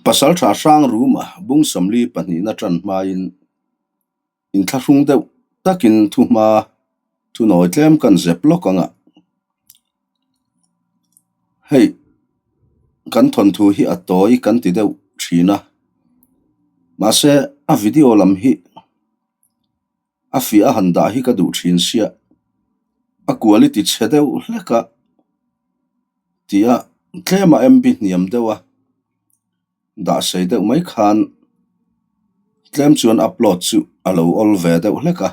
Pasalṭha hrang ruma bung 40 pahnihna ṭan hmain inthlahrung deuh takin thuhma thunawi tlem kan zep lawk ang a. Hei kan thawnthu hi a tawi kan ti deuh ṭhin a, mahse a video lam hi a fiah a han dah hi ka duh ṭhin sia, a quality chhe deuh hlek a tih a tlem a MB hniam deuh a dah sei deuh mai khan tlem chuan upload chu a lo awl ve deuh hlek a,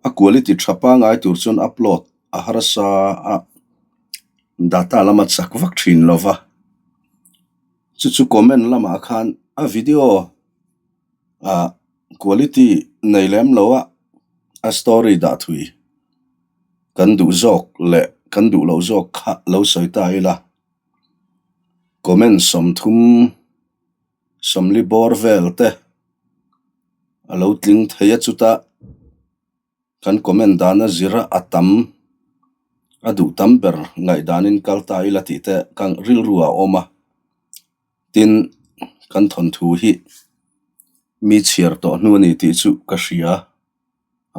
a quality tha pangai tur chuan upload a harsa a data lama chak vak thin lo va, chu chu comment lamah khan a video ah quality nei lem lo a a story dah thui kan duh zawk leh kan duh loh zawk kha lo sawi ta ila. Comment 30 40 bawr vel te a lo tling thei a chutah kan comment dana zira a tam a duh tam ber ngaihdanin kal ta ila tih te ka rilru a awm a tin kan thawnthu hi mi chhiar tawh hnu a ni tih chu ka hria.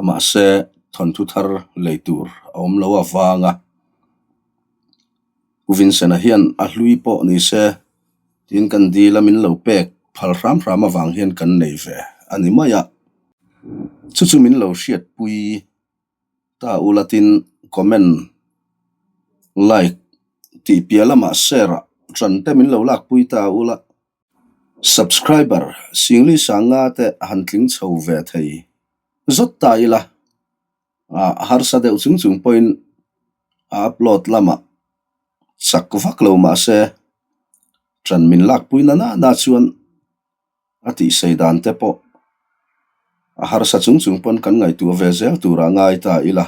Mahse thawnthu thar lei tur a awm lo avang a, Pu Vincent-a hian a hlui pawh ni se tiin kan dil a min lo pek phal hram hram avang hian kan nei ve a ni mai a. Chu chu min lo hriatpui ta ula tin comment, like tih piah lamah share ah ṭan te min lo lakpui ta ula. Subscriber Singli Sanga te han tling chho ve thei zawt ta ila, a harsa deuh chung chung pawhin a upload lamah chak vak lo mah se ṭan min lakpui na na chuan a tihsei dan te pawh a harsa chung chung pawn kan ngaihtuah ve zel turah ngai ta ila.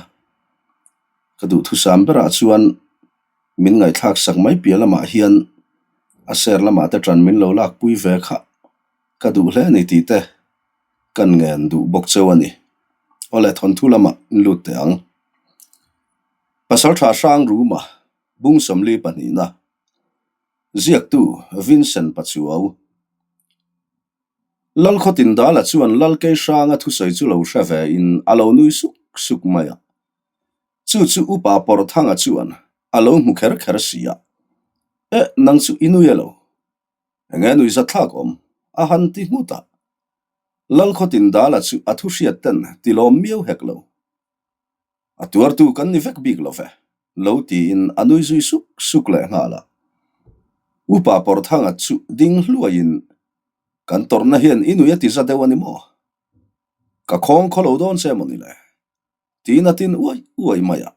Ka duhthusam berah chuan Min ngaihthlak sak mai piah lamah hian a ser lamah te ṭan min lo lakpui ve kha ka duh hle a ni tih te kan ngen duh bawk cheu a ni. Awle thawnthu lamah in lut teh ang. Pasalṭha hrang ruma bung 42na ziaktu Vincent Pachuau Lalkhawtindala chuan Lalkei hranga thusawi chu lo hre ve in a lo nui suk suk mai a. Chu chu Upa Pawrthanga chuan a lo hmu kher kher si a, Eh, nang chu i nui elo? Enge nui zathlak awm? a han ti nghut a. Lalkhawtindala chu a thu hriat ten ti lawm miau hek lo. A tuartu kan ni vek bik lo ve, lo tiin a nui zui suk suk leh nghal a. Upa Pawrthanga chu ding hluaiin, Kan tawrhna hian i nui a ti za deuh a ni maw? Ka khawng khaw lo dawn che maw ni le? Tiin a tin uai uai mai a,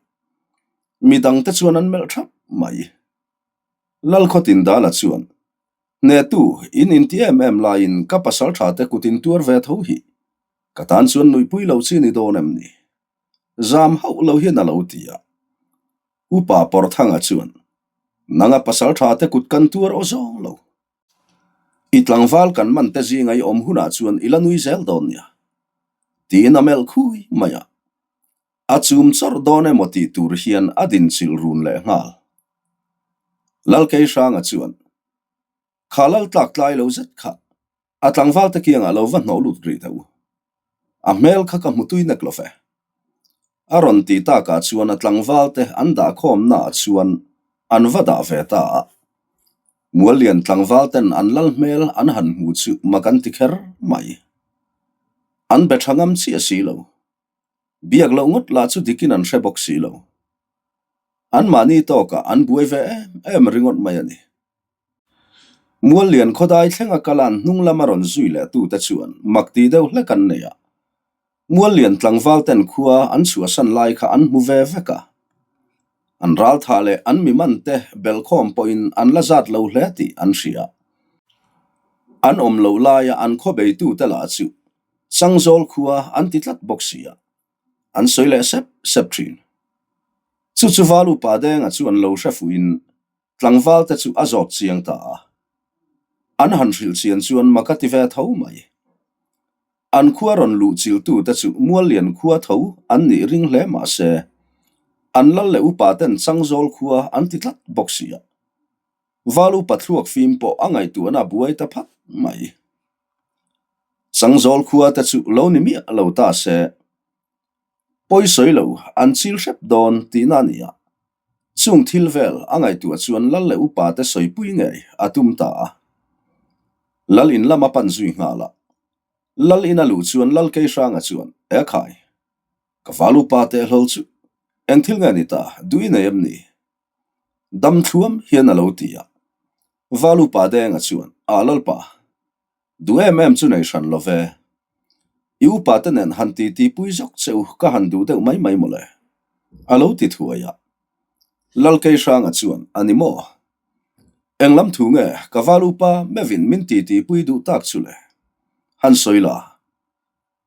mi dangte chuan an melh thap mai. Lalkhawtindala chuan, Hnetu, in inti em em laiin ka pasal tha te kut in tuar ve tho hi. Ka tan chuan nuihpui lo chi ni dawn em ni? Zam hauh lo hian a lo ti a. Upa Pawrthanga chuan, Nanga pasal tha te kut kan tuar aw zawng lo. I tlangval kan man te zinga i awm hunah chuan i la nui zel dawn nia, tiin a melh khui mai a. A chum chawrh dawn emaw tih tur hian a dinchilh run leh nghal. Lalkeihranga chuan, Kha lal tlak tlai lo zet kha A tlangval te kiangah lo va hnawh lut rih teh u. A hmel kha ka hmu tui nek lo ve. A rawn ti takah chuan a tlangval te an dah khawmnaah chuan an va dah ve ta a. Muallian tlangval ten an lal hmel an han hmu chu mak an ti kher mai. An be tha ngam chiah si lo. Biak loh ngawt lah chu dikin an hre bawk si lo. Anmahni tawkah an buai ve em em ringawt mai a ni. Muallian khawdai thlenga kalan hnung lama rawn zui leh tute chuan mak ti deuh hlek an nei a. Muallian tlangval ten khua an chhuahsan lai kha an hmu ve vek a. An raltha leh an mi man te belkhawm pawhin an la zat lo hle tih an hria. An awm loh laia an khaw beitute lah chu Changzawl khua an ti tlat bawk si a, an sawi leh sep sep thin. Chu chu Valu Pa Denga chu an lo hre fuhin Tlangval te chu a zawt chiang ta a. An han hrilh chian chuan mak a ti ve tho mai. An khua rawn luh chiltu te chu Muallian khua tho an nih ring hle mah se, an lal leh upa ten Changzawl khua an ti tlat bawk si a. Val upa thluak fim pawh a ngaihtuahna a buai ta phat mai. Changzawl khua te chu lo ni miah lo ta se, pawi sawi lo an chil hrep dawn tihna a ni a. Chung thil vel a ngaihtuah chuan lal leh upa te sawipui ngei a tum ta a. Lal in lam a pan zui nghal a. Lal in a luh chuan Lal Keihranga chuan, Ekhai, ka val upa teh hlawl chu eng thil nge ni ta, duh i nei em ni? Dam thluam hian a lo ti a. Val upa Denga chuan, A Lalpa, duh em em chu nei hran lo ve. I upa te nen han titi pui zawk che u ka han duh deuh mai mai mawle, a lo ti thuai a. Lal Keihranga chuan, A ni maw? Eng lam thu nge ka val upa mevin min titi pui duh tak chu le? Han sawi la.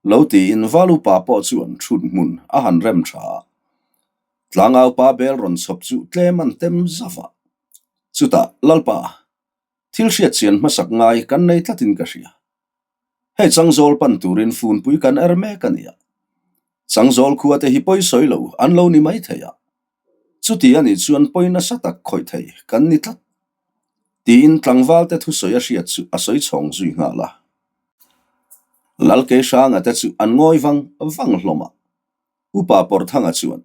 Lo tiin val upa pawh chuan thut hmun a han rem tha a. Tlangau pa bel rawn chhawp chu tlem an tem zauh a. Chutah, Lalpa, thil hriat chian hmasak ngai kan nei tlatin ka hria. Hei Changzawl pan turin funpui kan er mek a nia. Changzawl khua te hi pawi sawi lo an lo ni mai thei a. Chuti a nih chuan pawi nasa tak khawih thei kan ni tlat. Tiin tlangval te thusawi a hriat chu a sawi chhawng zui nghal a. Lalkeihranga te chu an ngawi vang vang hlawm a. Upa Pawrthanga chuan,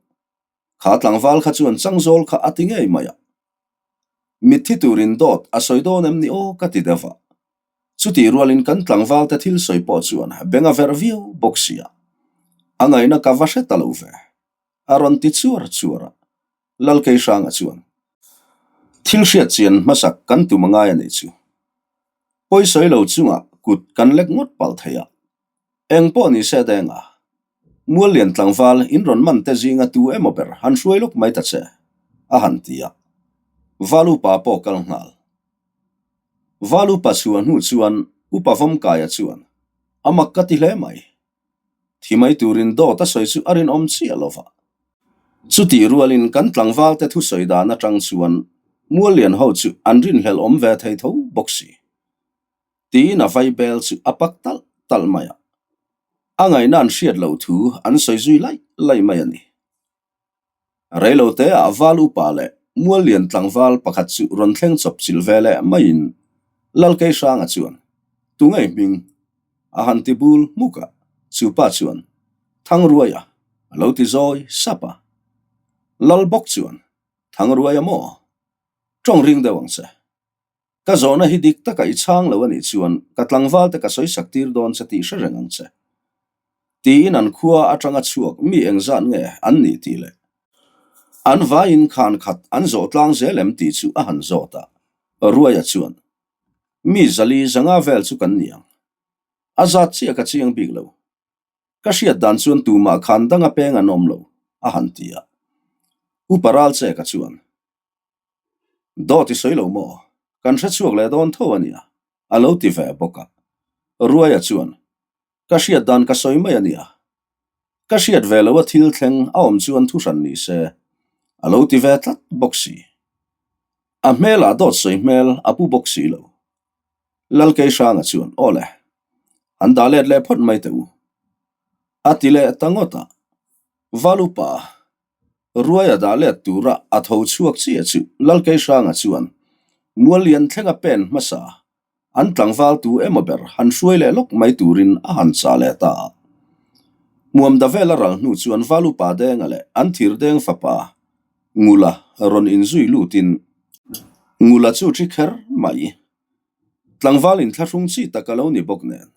Kha tlangval kha chuan Changzawl kha a ti ngei mai a. Mitthi turin dawt a sawi dawn em ni aw ka ti deuh a. Chutih rualin kan tlangval te thil sawi pawh chuan beng a verh viau bawk sia. A ngaihna ka va hre ta lo ve. A rawn ti chuar chuar a. Lalkeihranga chuan, Thil hriat chian hmasak kan tum a ngai a nih chu. Pawi sawi lo chungah kut kan lek ngawt palh thei a. Eng pawh ni se denga, Muallian tlangval in rawn man te zinga tu emaw ber han hruai lawk mai ta che, a han ti a. Val upa pawh kal nghal. Val upa chhuah hnu chuan Upa Vawmkaia chuan, A mak ka ti hle mai. Thi mai turin dawt a sawi chu a rinawm chiah lo va. Chutih rualin kan tlangval te thusawi dan atang chuan Muallian ho chu an rinhlelh awm ve thei tho bawk si. Tiin a vai bel chu a pak talh talh mai a. A ngaihna an hriat loh thu an sawi zui laih laih mai a ni. Reiloteah val upa leh Muallian tlangval pakhat chu rawn thleng chawp chilh ve leh maiin Lalkeihranga chuan, Tungei hming? a han ti bul hmuk a, chu pa chuan, Thangruaia, a lo ti zawi sap a. Lal bawk chuan, Thangruaia maw? Tawng ring deuh ang che. Ka zawhna hi dik taka i chhang lo a nih chuan ka tlangval te ka sawi sak tir dawn che tih hre reng ang che. Tiin an khua atanga chhuak mi engzat nge an nih tih leh an vaiin khan khat an zawh tlang zel em tih chu a han zawt a. Ruaia chuan, Mi zali zanga vel chu kan ni ang. A zat chiah ka chiang bik lo. Ka hriat dan chuan tumah khan danga peng an awm lo, a han ti a. Upa Ralcheka chuan, Dawt i sawi lo maw? Kan hre chhuak leh dawn tho a nia, a lo ti ve bawk a. Ruaia chuan, Ka hriat dan ka sawi mai a nia. Ka hriat ve loha thil thleng a awm chuan thu hran ni se, a lo ti ve tlat bawk si. A hmelah dawt sawi hmel a pu bawk si lo. Lalkeihranga chuan, Aw le, an dah let leh phawt mai teh u, a ti leh ta ngawt a. Valupa Ruaia dah let tura a tho chhuak chiah chu Lalkeihranga chuan Muallian thlenga pen hmasa an tlangval tu emaw ber han hruai leh lawk mai turin a han chah leh ta a. Hmuamda vela ral hnu chuan Valupa Denga leh an thirdeng fapa Ngula rawn inzui lutin Ngula chu thi kher mai. Tlangval inthlahrung chi tak a lo ni bawk nen.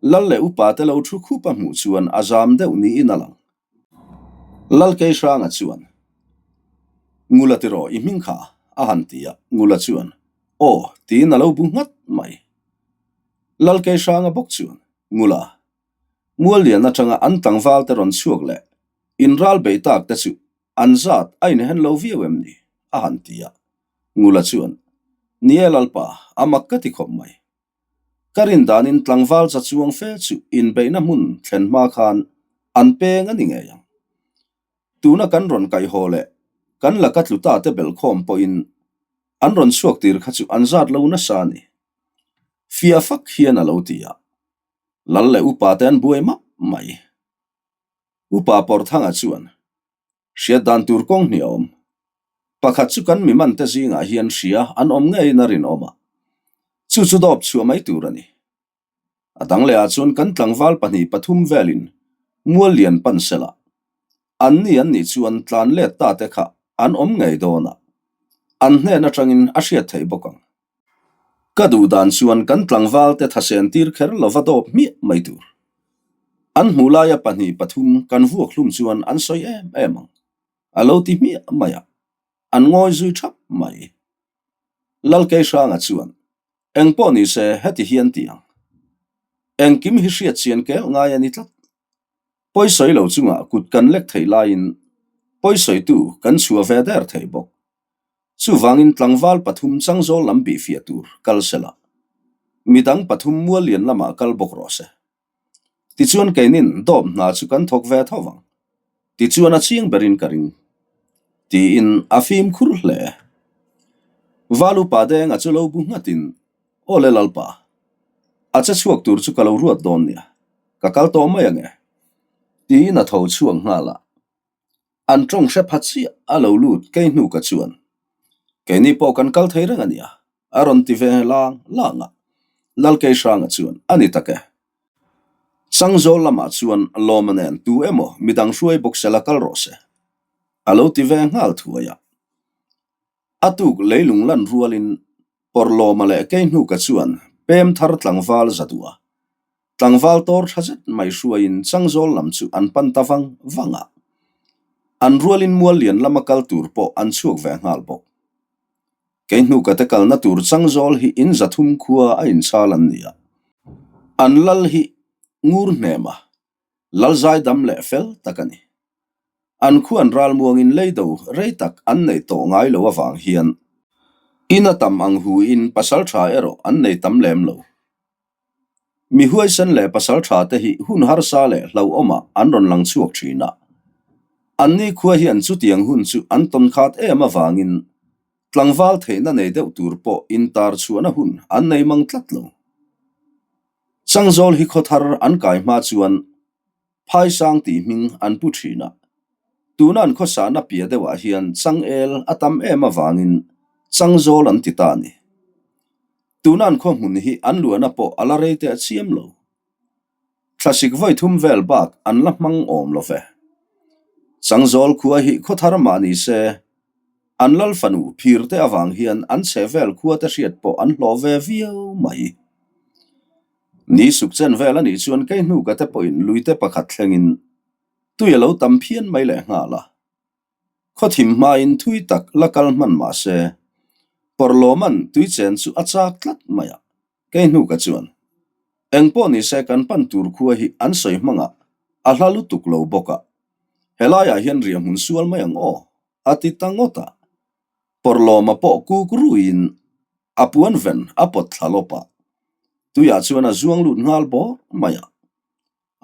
Lal leh upa te lo thu khup a hmuh chuan a zam deuh niin a lang. Lal Keihranga chuan, Ngula tiraw i hming kha? a han ti a, Ngula chuan, Aw, tiin a lo bu nghat mai. Lal Keihranga bawk chuan, Ngula, Muallian atanga an tlangval te rawn chhuak leh inral bei tak te chu an zat a inhen lo viau em ni? a han ti a, Ngula chuan, Ni e Lalpa, a mak ka ti khawp mai. Ka rin danin tlangval za chuang fe chu inbeihna hmun thlen hma khan an peng a ni ngei ang. Tuna kan rawn kaihhaw leh kan laka tlu ta te belhkhawm pawhin an rawn chhuak tir kha chu an zat lo nasa a ni. Fia fak hian a lo ti a, Lal leh upa te an buai map mai. Upa Pawrthanga chuan, Hriat dan tur kawng hnih a awm. Pakhat chu kan mimante zingah hian hria an awm ngeiin a rinawm a, chu chu dawp chhuah mai tur a ni. A dang lehah chuan kan tlangval pahnih pathum velin mual lian pan sela, an ni an nih chuan tlan let ta te kha an awm ngei dawn a, an hnen atangin a hriat theih bawk ang. Ka duh dan chuan kan tlangval te thasen tir kher lova dawp hmiah mai tur. An hmuh laia pahnih pathum kan vuak hlum chuan an sawi em em ang. A lo ti hmiah mai a, an ngawi zui thap mai. Lalkeihranga chuan, Eng pawh ni se heti hian ti ang. Engkim hi hriat chian kel ngai a ni tlat. Pawisawi lo chungah kut kan lek theih laiin pawisawitu kan chhuah ve der thei bawk. Chuvangin tlangval pathum changzawl lam bihfiah tur kal se la, midang pathum mual lian lamah kal bawk rawh se. Tichuan keinin dawp hna chu kan thawk ve tho vang. Tichuan a chiang berin ka ring. Tiin a fimkhur hle. Val upa Denga chu lo bu nghatin, Aw le Lalpa, a che chhuak tur chu ka lo ruat dawn nia, ka kal tawh mai ange. Tiin a tho chhuak nghal a. An tawng hre pha chiah a lo lut kei hnu ka chuan. Keini pawh kan kal thei reng a nia, a rawn ti ve lang lang a. Lalkeihranga chuan a ni tak e. Changzawl lamah chuan Lawma nen tu emaw midang hruai bawk sela kal rawh se, a lo ti ve nghal thuai a. A tuk leilung lan rualin Pawrhlawma leh Keihnuka chuan pem thar tlangval za duh a. Tlangval tawr tha zet mai hruaiin Changzawl lam chu an pan ta vang vang a. An rualin mual lian lama kal tur pawh an chhuak ve nghal bawk. Keihnuka te kalna tur Changzawl hi in 300 khua a inchhal an ni a. An lal hi ngur hnem a, lal zaidam leh fel tak a ni. An khuan ralmuangin leido rei tak an neih tawh ngai lo avang hian in a tam ang huin pasal tha erawh an nei tam lem lo. Mi huaisen leh pasal tha te hi hun harsa leh hlauhawmah an rawn lang chhuak thin a. Anni khua hian chutiang hun chu an tawn khat em avangin tlangval theihna nei deuh tur pawh intar chhuahna hun an nei mang tlat lo. Changzawl hi khawthar an kai hma chuan Phaisang tih hming an pu thin a. Tuna an khawsahna piah deuhah hian changel a tam em avangin Changzawl an ti ta a ni. Tuna an khaw hmun hi an luahna pawh a la rei teh chiam lo. Thlasik vawi thum vel bak an la hmang awm lo ve. Changzawl khua hi khawthar mah ni se, an lal fanu phir te avang hian an chhe vel khua te hriat pawh an hlawh ve viau mai. Ni suk chen vel a nih chuan kei hnu ka te pawhin luite pakhat thlengin tui a lo tam phian mai leh nghal a. Khawthim hmain thui tak la kal hman mah se, Pawrhlawman tui chen chu a chak tlat mai a, kei hnu ka chuan engpawh ni se kan pan tur khua hi an sawi hmangah a hla lutuk lo bawk a, helaiah hian riahhmun sual mai ang aw, a ti ta ngawt a. Pawrhlawma pawh kuk ruiin a puan ven a pawt thla lawp a, tuiah chuan a zuang lut nghal bawr mai a,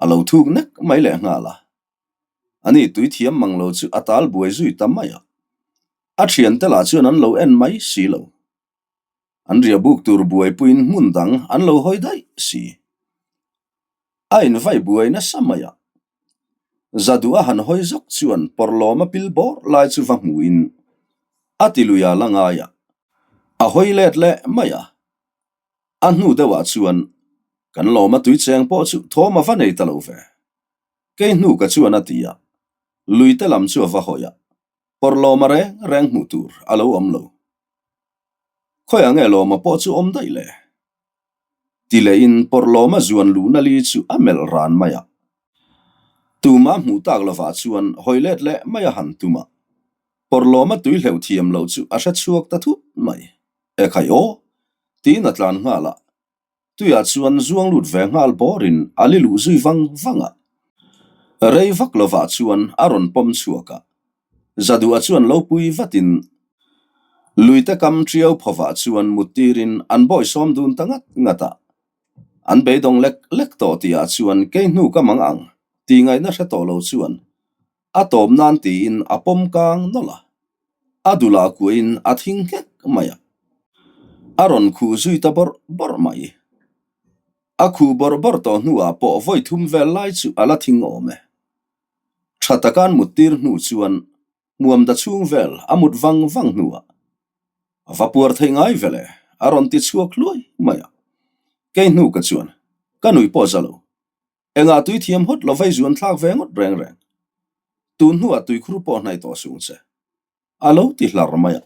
a lo thuk nek mai leh nghal a. Ani tui thiam mang lo chu a tal buai zui ta mai a, a thiante lah chuan an lo en mai si lo. An ria buk tur buaipuiin hmun dang an lo hawi daih si. A invai buai nasa mai a. Zaduh a han hawi zawk chuan pawrhlawma pil bawr lai chu va hmuhin a ti lui a la ngai a, a hawi let leh mai a. A hnu deuhah chuan kan lawma tuicheng pawh chu thawm a va nei ta lo ve. Kei hnu ka chuan a ti a, luite lam chu a va hawi a, pawrhlawma reng reng hmuh tur a lo awm lo. Khawiah nge lawma pawh chu awm daih le? Ti lehin pawrhlawma zuan luhna li chu a melh ran mai a. Tumah hmuh tak lovah chuan hawi let leh mai a han tum a. Pawrhlawma tui hleuh thiam loh chu a hre chhuak ta thut mai. Ekhai aw! Tiin a tlan nghal a. Tuiah chuan zuang lut ve nghal bawrin a li luh zui vang vang a. Rei vak lovah chuan a rawn pawm chhuak a. Zaduha chuan lo pui vatin Luite kam ṭiau phovah chuan mut tirin an bawisawm dun ta ngat ngat a. An beidawng lek lek tawh tihah chuan kei hnu ka mang ang tih ngaihna hre tawh lo chuan a tawp nan tiin a pawm kang nawlh a. A dulah kuahin a thing nghek mai a. A rawn khuh zui ta bawrh bawrh mai. A khuh bawrh bawrh tawh hnuah pawh vawi thum vel lai chu a la thing awm e. Tha taka an mut tir hnu chuan. Hmuam da chhung vel a mut vang vang hnuah a va puar thei ngai ve le, a rawn ti chhuak hluai mai a. Kei hnu ka chuan ka nui pawh za lo. Engah tui thiam hawt lo vei zuan thlak ve ngawt reng reng. Tun hnuah tuikhur pawh hnaih tawh sung che. A lo ti hlar mai a.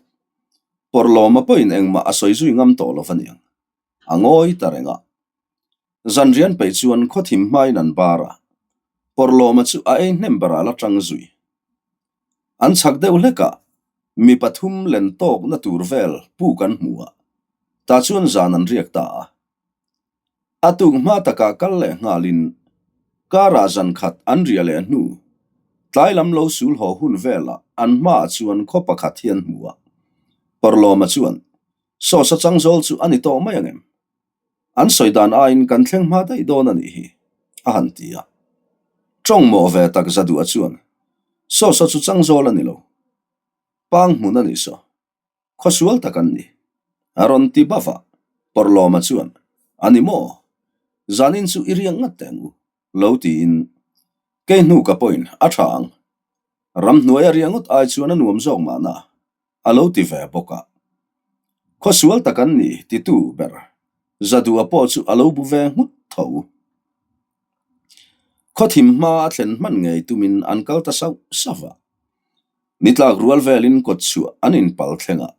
Pawrhlawma pawhin engmah a sawi zui ngam tawh lo va niang. A ngawi ta reng a. Zanrian peih chuan khawthim hmain an bar a. Pawrhlawma chu a ei hnem berah la tang zui. An chhak deuh hlekah mi pathum len tawkna tur vel puk an hmu a, tah chuan zan an riak ta a. A tuk hma takah kal leh nghalin karah zan khat an riah leh hnu, tlai lam lo sul haw hun velah an hmaah chuan khaw pakhat hi an hmu a. Pawrhlawma chuan, Sawsa changzawl chu a ni tawh mai ang em? An sawi dan aiin kan thleng hma daih dawn a nih hi, a han ti a. Tawng mawh ve tak za duh a chuan, Sawsa chu changzawl a ni lo. Pang hmun a nih saw. Khawsual tak an ni. A rawn ti bava, Pawrhlawma chuan, A ni maw? Zanin chu i riak ngat teh ang u, lo tiin kei hnu ka pawhin a tha ang. Ramhnuai a riah ngawt ai chuan a nuam zawk mahna. a lo ti ve bawk a. Khawsual tak an ni titu ber Zadua pawh chu a lo bu ve nghut tho. Khawthim hma a thlen hman ngei tumin an kal ta sauh sauh a. Nitlak rual velin kawt chhuah an inpal thleng a,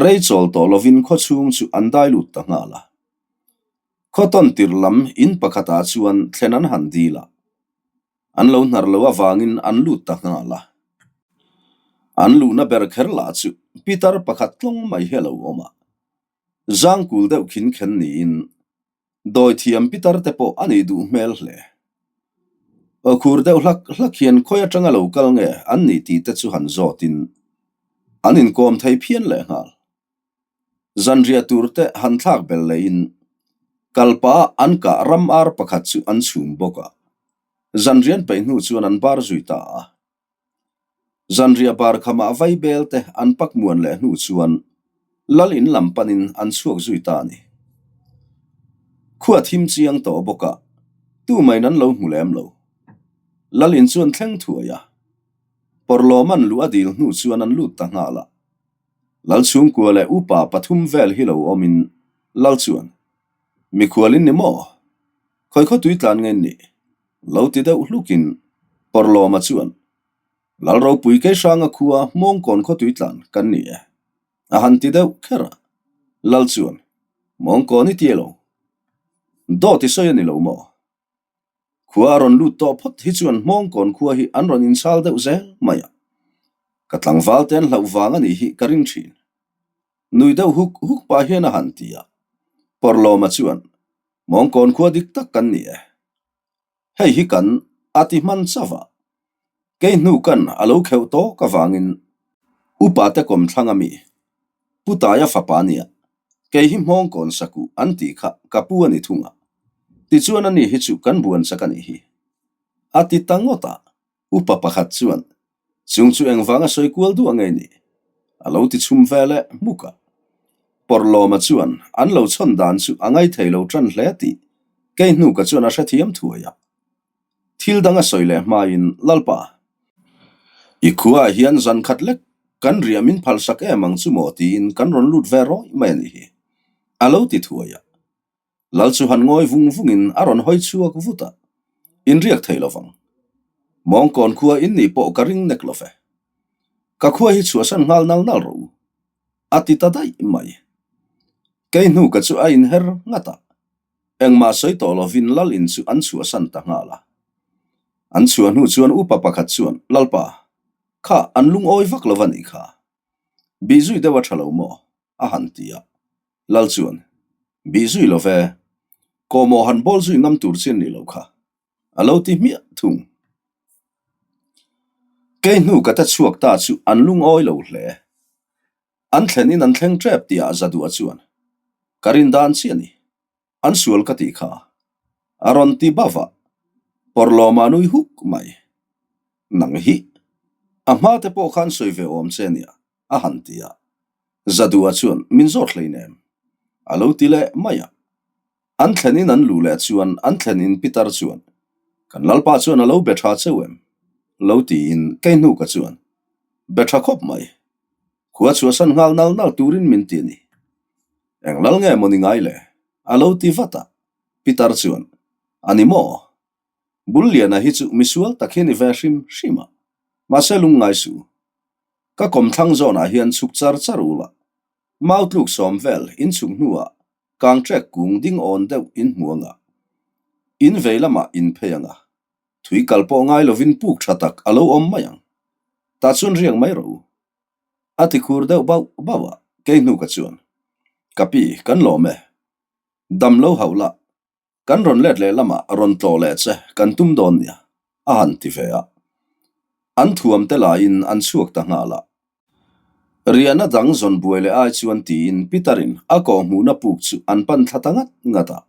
rei chawl tawh lovin khawchhung chu an dai lut ta nghal a. Khaw tawn tirh lam in pakhatah chuan thlen an han dil a. An lo hnar lo avangin an lut ta nghal a. An luhna ber kher lah chu pitar pakhat tlawng mai hi a lo awm a. Zangkul deuh khin khen niin dawithiam pitar te pawh a nih duh hmel hle. Aw khur deuh hlak hlak hian khawi atanga lo kal nge an nih tih te chu han zawtin an inkawm thei phian lehnghal. Zanriah tur te han thlak bel leiin kalpa an kah ram ar pakhat chu an chhum bawk a, zanrian peih hnu chuan an bar zui ta a. Zanriah bar khamah vai bel te an pak muan leh hnu chuan lal in lam panin an chhuak zui ta a ni. Khua thim chiang tawh bawk a, tumain an lo hmu lem lo. Lal in chuan thleng thuai a, Pawrhlawm an luh a dil hnu chuan an lut ta nghal a. Lal chhungkua leh upa pathum vel hi lo awmin Lal chuan, Mikhual in ni maw? Khawi khaw tui tlan nge in nih? Lo ti deuh hlukin Pawrhlawma chuan, Lal ropui kei hranga khua Hmawngkawn khaw tui tlan kan ni e, a han ti deuh kher a. Lal chuan, Hmawngkawn i ti elo? Dawt i sawi a ni lo maw? Khua a rawn lut tawh phawt hi chuan Hmawngkawn khua hi an rawn inchhal deuh zel mai a, ka tlangval te an hlauh vang a nih hi ka ring thin. Nui deuh huk huk pah hian a han ti a, Pawrhlawma chuan, Hmawngkawn khua dik tak kan ni e. Hei hi kan a ti hman chauh a, Kei hnu kan a lo kheuh tawk avangin upa te kawm thlang a mi, Pu Taia fapa nia, kei hi Hmawngkawn sakuh an tih kha ka pu a ni thung a, tichuan ani hi chu kan buan chak a nih hi. A ti ta ngawt a, upa pakhat chuan, Chung chu engvanga sawi kual duah ngei ni? A lo ti chhum ve leh hmuk a. Pawrhlawma chuan an lo chhawn dan chu a ngaithei lo tan hle tih kei hnu ka chuan a hrethiam thuai a. Thil dang a sawi leh hmain, Lalpa, i khuaah hian zan khat lek kan riah min phalsak em ang chu maw tiin kan rawn lut ve rawih mai a nih hi, a lo ti thuai a. Lal chu han ngawi vung vungin a rawn hawi chhuak vut a, In riak thei lovang. Mawngkawn khua in nih pawh ka ring nek lo ve. Ka khua hi chhuahsan nghal nal nal rawh u, a ti ta daih mai. Kei hnu ka chu a inher ngat a. Engmah sawi tawh lovin Lal in chu an chhuahsan ta nghal a. An chhuah hnu chuan upa pakhat chuan, Lalpa, kha an lungawi vak lo va nih kha. Bih zui deuh a tha lo maw? a han ti a. Lal chuan, Bih zui lo ve, kawhmawh han bawl zui ngam tur chi an nih loh kha, a lo ti hmiah thung. Kei hnu ka ta chhuak ta chu an lungawi lo hle. An thlen in an thleng tep tih ah Zadua chuan, Ka rin dan chiah ni, an sual ka tih kha. A rawn ti bauh a, Pawrhlawma nui huk mai. Nang hi, a hma te pawh khan sawi ve awm che nia, a han ti a. Zadua chuan, Min zawt hleinem, a lo ti leh mai a. An thlen in an luh leh chuan an thlen in pitar chuan, Kan Lalpa chuan a lo be tha cheu em? Lo tiin kei hnuka chuan. Be tha khawp mai. Khua chhuahsan nghal nal nal turin min ti a ni. Eng lal nge maw ni ngai le? A lo ti vat a. Pitar chuan, A ni maw? Bulliana hi chu misual tak hi ni ve hrim hrim a. Mahse lungngai suh. Ka kawmthlang zawnah hian chhuk char char ula. Mau tluk sawm vel inchhuk hnuah kangtrek kung ding awn deuh in hmu anga. In vei lamah in phei anga. Thui kal pawh ngai lovin puk tha tak a lo awm mai ang. Tah chuan riak mai rawh u. A ti khur deuh bauh bauh a, kei hnu ka chuan. Ka pi, kan lawm e. Dam lo hauh la, kan rawn let leh lamah rawn tlawh leh che kan tum dawn nia, a han ti ve a. An thuam te laiin an chhuak ta nghal a. Riahna dang zawn buai leh ai chuan tiin Peter-in a kawhhmuhna puk chu an pan thla ta ngat ngat a.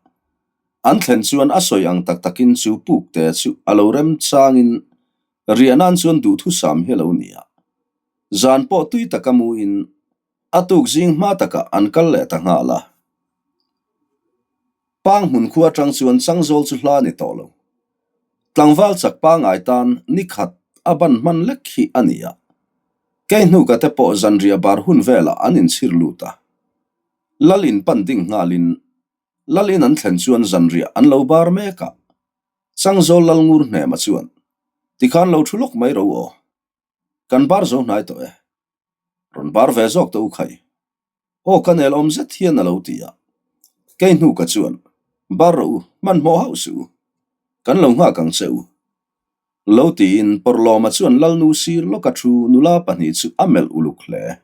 An thlen chuan a sawi ang tak takin chu puk te chu a lo remchangin riahna'n chuan duhthusam hi a lo ni a. Zan pawh tui taka muin a tuk zing hma takah an kal leh ta nghal a. Pang hmun khua atang chuan Changzawl chu hla a ni tawh lo. Tlangval chak pangai tan ni khat a ban hman lek hi a ni a. Kei hnuka te pawh zanriah bar hun velah an inchhir lut a. Lal in pan ding nghalin Lal in an thlen chuan zanriah an lo bar mek a. Changzawl lal ngur hnema chuan, Tikhan lo thu lawk mai ro aw. Kan bar zo hnai tawh e. Rawn bar ve zawk tawh u khai. Aw ka nel awm zet hian a lo ti a. Kei hnu ka chuan, Bar rawh u, hmanhmawh hauh suh u. Kan lo nghak ang che u. Lo tiin Pawrhlawma chuan Lalnu sir lawka thu nula pahnih chu a melh uluk hle.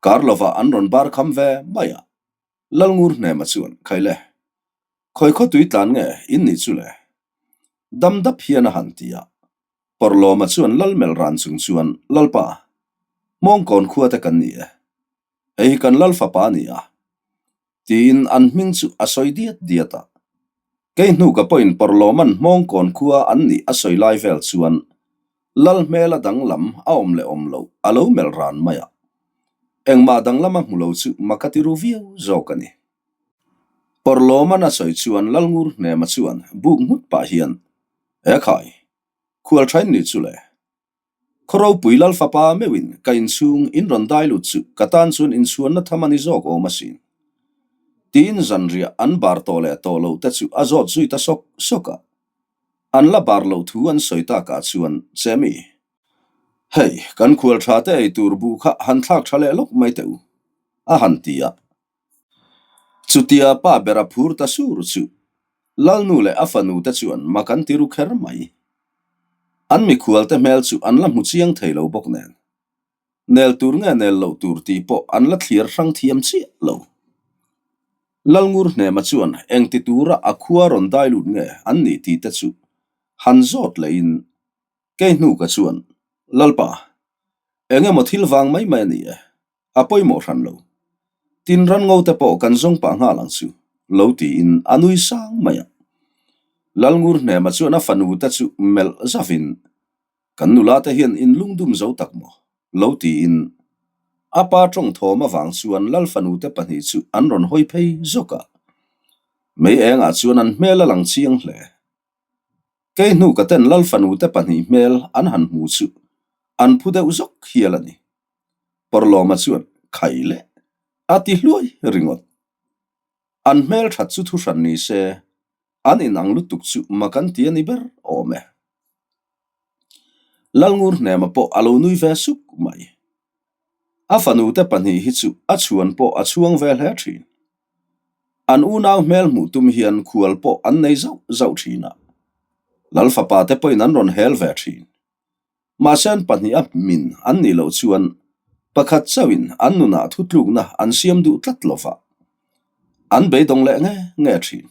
Kar lovah an rawn bar kham ve mai a. Lalngur hnema chuan, Khaile, khawi khaw tui tlan nge in nih chu le? Dam dap hian a han ti a. Pawrhlawma chuan lal melh ran chung chuan, Lalpa, Hmawngkawn khua te kan ni e. Hei hi kan lal fapa a ni a. Tiin an hming chu a sawi diat diat a. Kei hnu ka pawhin Pawrhlawma'n Hmawngkawn khua an nih a sawi lai vel chuan lal hmela danglam a awm leh awm loh a lo melh ran mai a. Engmah danglam a hmu lo chu mak a ti ru viau zawk a ni. Pawrhlawma'n a sawi chuan Lalngur Hnema chuan buk nghut pah hian, He khai, khual thain nih chu le. Khaw ropui lal fapa meuhin ka inchhung in rawn dai lut chu ka tan chuan inchhuanna tham a ni zawk awm asin. Tiin zanriah an bar tawh leh tawh lo te chu a zawt zui ta sawk sawk a. An la bar loh thu an sawi takah chuan, Chemi, hei kan khual tha te ei tur buh kha han thlak tha leh lawk mai teh u, a han ti a. Chutia pa ber a phur ta sur chu Lalnu leh a fanu te chuan mak an ti ru kher mai. An mikhual te hmel chu an la hmu chiang thei lo bawk nen. Nel tur nge nel loh tur tih pawh an la thlir hrang thiam chiah lo. Lalngur hnema chuan engti tura a khua rawn dai lut nge an nih tih te chu han zawt lehin kei hnuka chuan, Lalpa, eng emaw thil vang mai mai a ni e. A pawimawh hran lo. Tin ran ngo te pawh kan zawng pah nghal ang chu, lo tiin a nui sang mai a. Lalngur hnema chuan a fanu te chu melh zavin, Kan nula te hian in lungdum zo tak maw? lo tiin a pa tawng thawm avang chuan Lal fanu te pahnih chu an rawn hawi phei zawk a. Mei engah chuan an hmel a lang chiang hle. Kei hnu ka ten Lal fanu te pahnih hmel an han hmu chu an phu deuh zawk hial a ni. Pawrhlawma chuan khai leh a ti hluai ringawt. An hmel that chu thuhran ni se, an inang lutuk chu mak an ti a ni ber awm e. Lalngur hnema pawh a lo nui ve suk mai. A fanute pahnih hi chu a chhuan pawh a chhuang ve hle thin. An unau hmel hmuh tum hian khual pawh an nei zauh zauh thin a, Lal fapa te pawhin an rawn hel ve thin. Mahse an pahnih a hmin an nih loh chuan pakhat chauhin an nunah thutlukna an siam duh tlat lo va, an beidawng leh nge nge thin.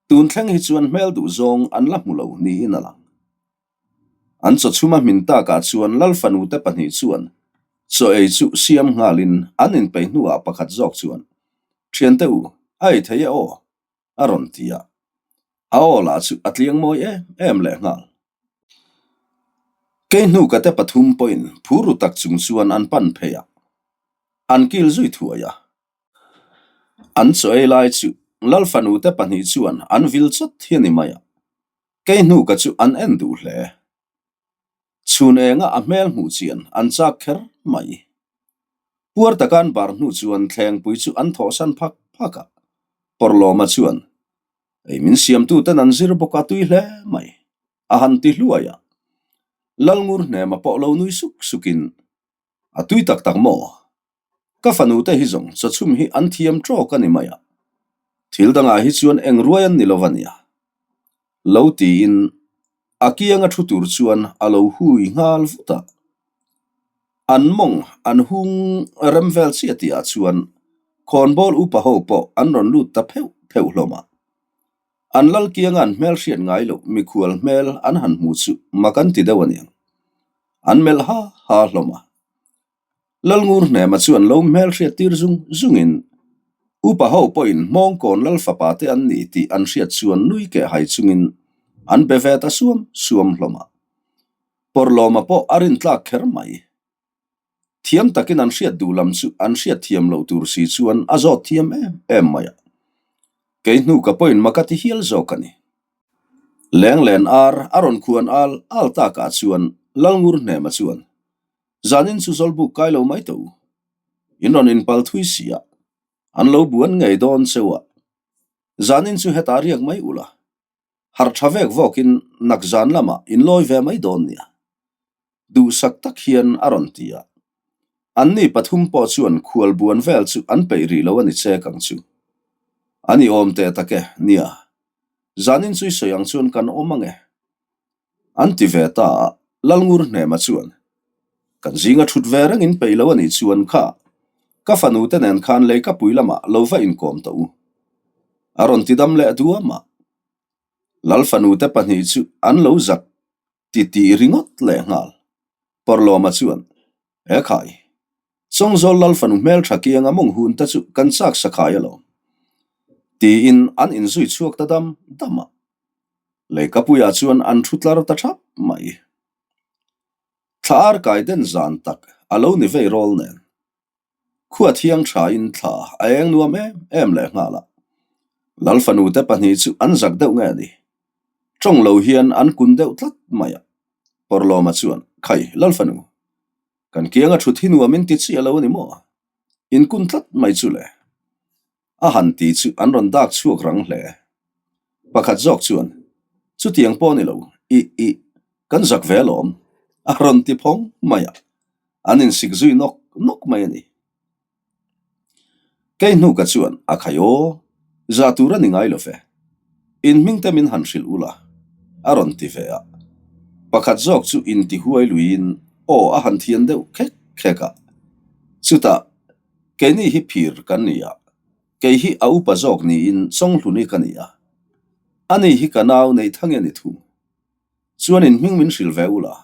Tun thleng hi chuan hmel duh zawng an la hmu lo niin a lang. An chaw chhuma hmin takah chuan Lal fanute pahnih chuan chaw ei chu siam nghalin an inpeih hnuah pakhat zawk chuan, Thiante u, a ei thei e aw, a rawn ti a. A aw lah chu a tliang mawi em em leh nghal. Kei hnuka te pathum pawhin phur ru tak chung chuan an pan phei a, an kil zui thuai a. An chaw ei lai chu Lal fanu te pahnih chuan an vil chawt hi a ni mai a, kei hnuka chu an en duh hle. Chhun enga a hmel hmuh chian an chak kher mai. Puar taka an bar hnu chuan thlengpui chu an thawhsan phak phak a. Pawrlawma chuan, Ei min siamtuten an zir bawk a tui hle mai, a han ti hluai a. Lalngur hnema pawh lo nui suk sukin, A tui tak tak maw? Ka fanu te hi zawng chawchhum hi an thiam tawk a ni mai a, thil dangah hi chuan eng ruai an ni lo a nia. Lo tiin a kianga thu tur chuan a lo hui nghal vut a. An mawng an hung rem vel chiah tihah chuan khawnbawl upa ho pawh an rawn lut ta pheuh pheuh hlawm a. An lal kianga an hmel hriat ngai loh mikhual hmel an han hmu chu mak an ti deuh a niang. An melh ha ha hlawm a. Lalngur hnema chuan lo hmel hriat tir zung zungin upa ho pawhin Hmawngkawn lal fapa te an ni tih an hriat chuan nui keh hai chungin an be ve ta suam suam hlawm a. Pawrhlawma pawh a rintlak kher mai. Thiam takin an hriat duh lam chu an hriat thiam loh tur si chuan a zawt thiam em em mai a. Kei hnu ka pawhin mak a ti hial zawk a ni. Lenglen ar a rawn khuan al al takah chuan Lalngur hnema chuan Zanin chu zawlbuk kai lo mai tawh u. In rawn inpal thui si a, an lo buan ngei dawn cheu a. Zanin chu hetah riak mai ula, harh tha vek vawkin nak zan lamah in lawi ve mai dawn nia. Duhsak tak hian a rawn ti a. Anni pathum pawh chuan khual buan vel chu an peih rih lo a ni chek ang chu. A ni awm teh tak e, nia. Zanin chu i sawi ang chuan kan awm ang e. An ti ve ta a, Lalngur Hnema chuan, Kan zinga thut ve reng in peih lo a nih chuan kha, ka fanu te nen khan leikapui lamah lo va inkawm tawh u. A rawn ti dam leh duam a. Lal fanu te pahnih chu an lo zak ti tih ringawt leh nghal. Pawrlawma chuan, He khai, Chawngzawl Lal fanu hmeltha kianga mawng hun te chu kan chak sakhai alawm. Tiin an inzui chhuak ta dam dam a. Leikapuiah chuan an thu tlar ta thap mai. Thla ar kai den zan tak a lo ni vei rawl nen. Khua thiang thain thla a eng nuam em em leh nghal a. Lal fanu te pahnih chu an zak deuh nge ni? Tawng lo hian an kun deuh tlat mai a. Pawrlawma chuan, Khai, Lal fanu, kan kianga thut hi nuam in ti chiah lo a ni maw? In kun tlat mai chu le. A han ti chu an rawn dak chhuak rang hle. Pakhat zawk chuan, Chutiang pawh ni lo, i, i, kan zak ve alawm, a rawn ti phawng mai a, an insik zui nawk nawk mai a ni. Kei hnuka chuan, A khai aw, za tur a ni ngai lo ve. In hming te min han hrilh ula, a rawn ti ve a. Pakhat zawk chu inti huai luiin aw a han thian deuh khek khek a. Chutah, Keini hi phir kan ni a, kei hi a upa zawk niin Chawnghluni ka ni a. Ani hi ka nau neih thang e ni thung. Chuan in hming min hrilh ve ula.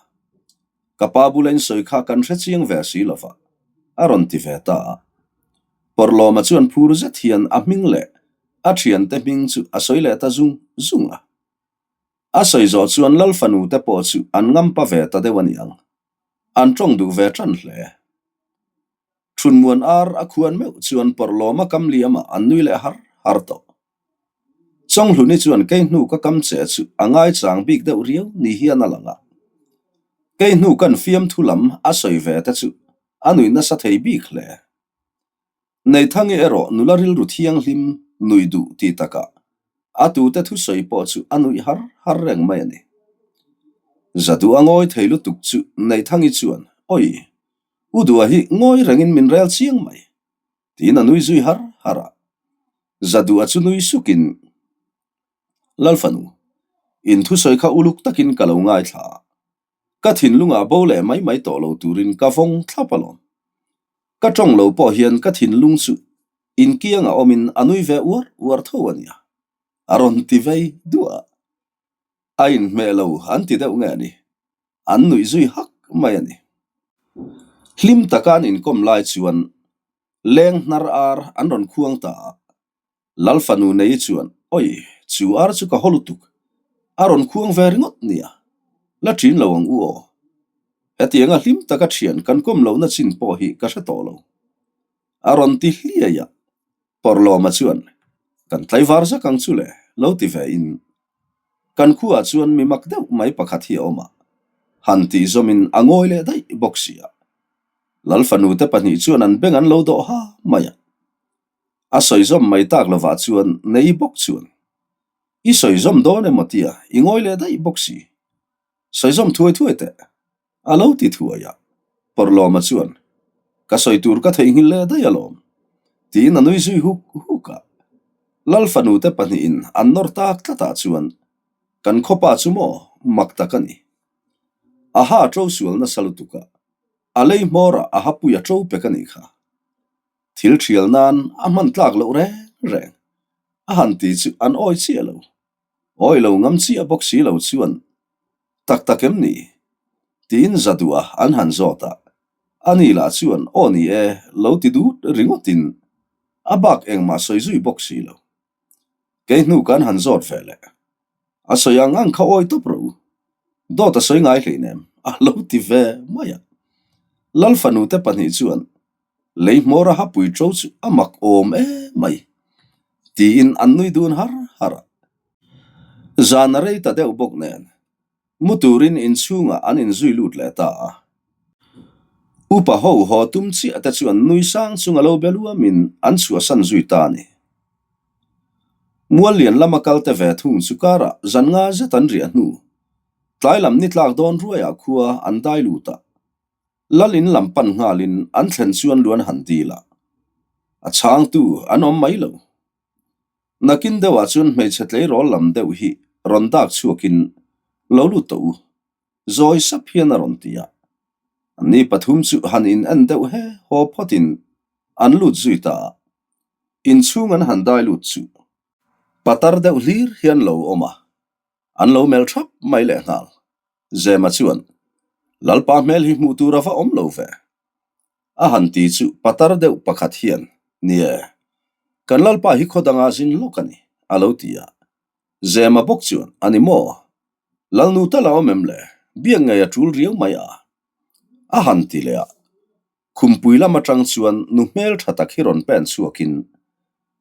Ka pa bula in sawi kha kan hre chiang ve si lova, a rawn ti ve ta a. Pawrhlawma chuan phur zet hian a hming leh a thiante hming chu a sawi leh ta zung zung a. A sawi zawh chuan Lal fanu te pawh chu an ngampa ve ta deuh a niang. An tawng duh ve tan hle. Thunmuan ar a khuan meuh chuan pawrhlawma kam liamah an nui leh har har tawh. Chawnghluni chuan kei hnu ka kam che chu a ngaichang bik deuh riau ni hian a lang a. Kei hnu kan fiamthu lam a sawi ve te chu a nui nasa thei bik hle. Neithangi erawh nula rilru thianghlim nui duh ti takah a tute thusawi pawh chu a nuih har har reng mai a ni. Zaduh a ngawi thei lutuk chu Neithangi chuan, Awi! U Dua hi ngawi rengin min rel chiang mai, tiin a nui zui har har a. Zadua chu nui sukin, Lalfanu, in thusawi kha uluk takin ka lo ngaithla a, ka thinlungah bo leh mai mai tawh lo turin ka vawng thlap alawm. Ka tawng lo pawh hian ka thinlung chu inkiangah awmin a nui ve uar uar tho a nia, a rawn ti vei duah a. A inhmeh lo an ti deuh nge ni? An nuih zui hak mai a ni. Hlim taka an inkawm lai chuan leng hnar ar an rawn khuang ta a. Lal fanu nei chuan, Oi, chu ar chu ka haw lutuk. A rawn khuang ve ringawt nia. La ṭin lo ang u aw. Hetianga hlim taka ṭhian kan kawm lohna chin pawh hi ka hre tawh lo. A rawn ti hliai a. Pawrhlawma chuan, Kan tlaivar zak ang chu le, lo ti ve in. Kan khuaah chuan mi mak deuh mai pakhat hi a awm a. Han tih zawmin a ngawi leh daih bawk si a. Lal fanute pahnih chuan an beng an lo dawh ha mai a. A sawi zawm mai tak lovah chuan nei bawk chuan, I sawi zawm dawn emaw tia i ngawi leh daih bawk si. Sawi zawm thuai thuai teh. A lo ti thuai a. Pawrhlawma chuan, Ka sawi tur ka theihnghilh leh daih alawm. Tiin a nui zui huk huk a. Lal fanute pahnihin an nawr tak tlatah chuan, Kan khawpa chu maw mak tak a ni. A ha a ṭo sual nasa lutuk a, a lei hmawrah a hapui a ṭo pek a nih kha. Thil ṭhial nan a hman tlak loh reng reng. A han ti chu an awi chiah lo. Awi lo ngam chiah bawk si lo chuan tak tak em ni? Tiin za duh a an han zawt a, ani lah chuan aw ni e lo ti dut ringawtin a bak engmah sawi zui bawk si lo. Kei hnu kan han zawt ve leh. A sawi ang ang kha awi tawp rawh u. Dawt a sawi ngai hleinem a lo ti ve mai a. Lal fanute pahnih chuan Lei hmawr a hapui ṭo chu a mak awm em mai, tiin an nui dun har har a. Zan a rei ta deuh bawk nen, mu turin inchhungah an inzui lut leh ta a. Upa ho haw tum chiah te chuan nui sang chung a lo be luamin an chhuahsan zui ta a ni. Mual lian lama kal te ve thung chu karah zan nga zet an riah hnu, tlai lam ni tlak dawn ruaiah khua an dai lut a. Lal in lam pan nghalin an thlen chuan luan han dil a, a chhangtu an awm mai lo. Nakin deuhah chuan hmeichhe tleirawl lam deuh hi rawn dak chhuakin lo lut tawh u, zawi sap hian a rawn ti a. Anni pathum chu han in en deuh he haw phawtin an lut zui ta a, inchhung an han dai lut chu patar deuh hlir hian lo awm a, an lo mel thap mai lehnghal. Zema chuan, Lalpa hmel hi hmuh tur a va awm lo ve. A han ti chu patar deuh pakhat hian, Ni e, kan Lalpa hi khaw danga zin lawk a ni, a lo ti a. Zema bawk chuan, A ni maw? Lalnu tal a awm em le? Biak ngei a tul riau mai a. A han ti leh a. Khumpui lam atang chuan nu hmel tha tak hi rawn pen chhuakin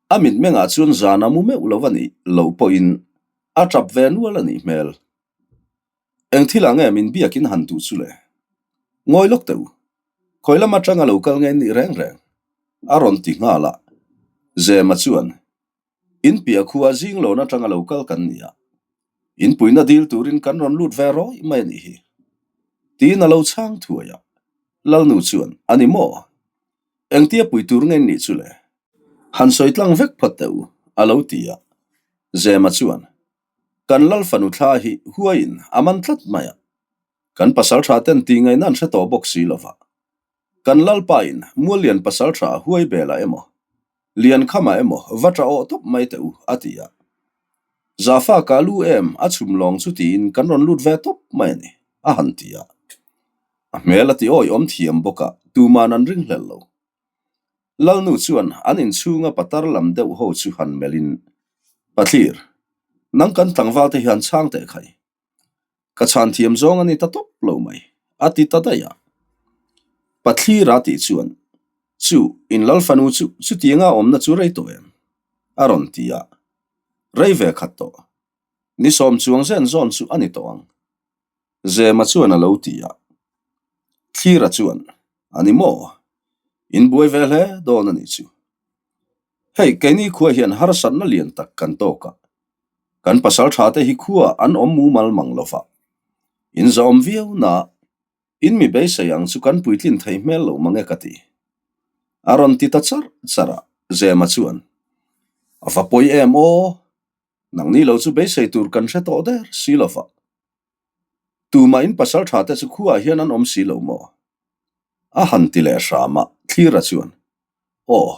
a mitmengah chuan zan a mu meuh lo a nih loh pawhin a tap ve nual a nih hmel. Eng thil ah nge min biakin han duh chu le? Ngawi lawk teh u. Khawi lam atanga lo kal nge nih reng reng? A rawn ti nghal a. Zema chuan, In piah khua zing lawn atanga lo kal kan ni a. In puina dil turin kan rawn lut ve rawih mai a nih hi. Tiin a lo chhang thuai a. Lalnu chuan, A ni maw? Engtia pui tur nge nih chu le? Han sawi tlang vek phawt teh u, a lo ti a. Zema chuan, Kan lal fanu thla hi huaiin a man tlat mai a, kan pasaltha ten tih ngaihna an hre tawh bawk si lova. Kan lalpain Muallian pasaltha huai belah emaw, Liankhama emaw va tah awh tawp mai teh u, a ti a. Zafa ka lu em a chhum lawng chu tiin kan rawn lut ve tawp mai a ni, a han ti a. A hmel a ti awihawm thiam bawk a, tuman an ringhlel lo. Lalnu chuan an inchhunga patar lam deuh ho chu han melhin, Pathlir, nang kan tlangval te hian chhang teh khai. Ka chhan thiam zawng a ni ta tawp lo mai, a ti ta daih a. Pathlira tih chuan, Chu, in lal fanu chu chutianga awmna chu rei tawh em? a rawn ti a. Rei ve khat tawh. Ni sawm chuang zen zawn chu a ni tawh ang. Zema chuan a lo ti a. Thlira chuan, A ni maw? In buai ve hle dawn a nih chu. Hei, keini khua hian harsatna lian tak kan tawk a. Kan pasal tha te hi khua an awm mumal mang lo va. In zahawm viau na, in mi beisei ang chu kan puitlin thei hmel lo mang e ka ti. A rawn ti ta charh charh a, Zema chuan, A va pawi em aw? Nangni lo chu beisei tur kan hre tawh der si lo va. Tumah in pasal tha te chu khuaah hian an awm si lo maw? A han ti leh hram a, Thlira chuan, Aw,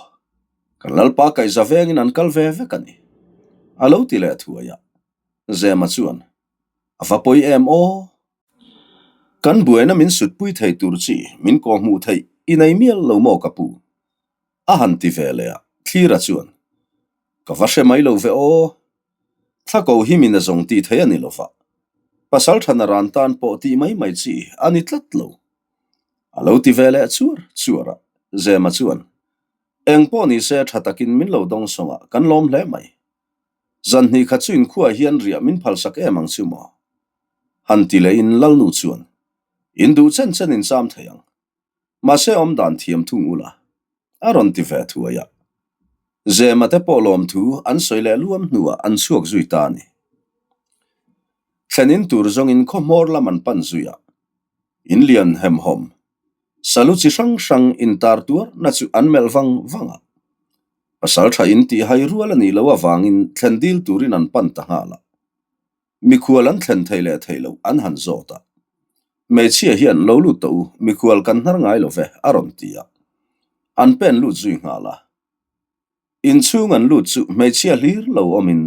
kan Lalpa kaihza vengin an kal ve vek a ni, a lo ti leh thuai a. Zema chuan, A va pawi em aw? Kan buaina min sutpui thei tur chi min kawhhmuh theih i nei mial lo maw ka pu? A han ti ve leh a, Thlira chuan, Ka va hre mai lo ve aw. Thla ko hi min a zawng tih thei a ni lo va, pasal thana ran tan pawh tih mai mai chi a ni tlat lo. A lo ti ve leh chuar chuar a, Zema chuan, Eng pawh ni se tha takin min lo dawng sawng a, kan lawm hle mai. Zan hnih khat chu inkhuaah hian riah min phalsak em ang chu maw? Han ti lehin Lalnu chuan. In duh chen chen in cham thei ang. Mahse awm dan thiam thung ula, a rawn ti ve thuai a. Zema te pawh lawmthu an sawi leh luam hnuah an chhuak zui ta a ni. Thlen in tur zawngin khaw hmawr lam an pan zui a. In lian hemhawm, salu chi hrang hrang intar tuarna chu an melh vang vang a. Pasal tha in tih hai rual a nih loh avangin thlen dil turin an pan ta nghal a. Mikhual an thlen theih leh theih loh an han zawt a. Hmeichhia hian lo lut tawh u, mikhual kan hnar ngai lo ve, a rawn ti a. An pen lut zui nghal a. Inchhung an lut chu hmeichhia hlir lo awmin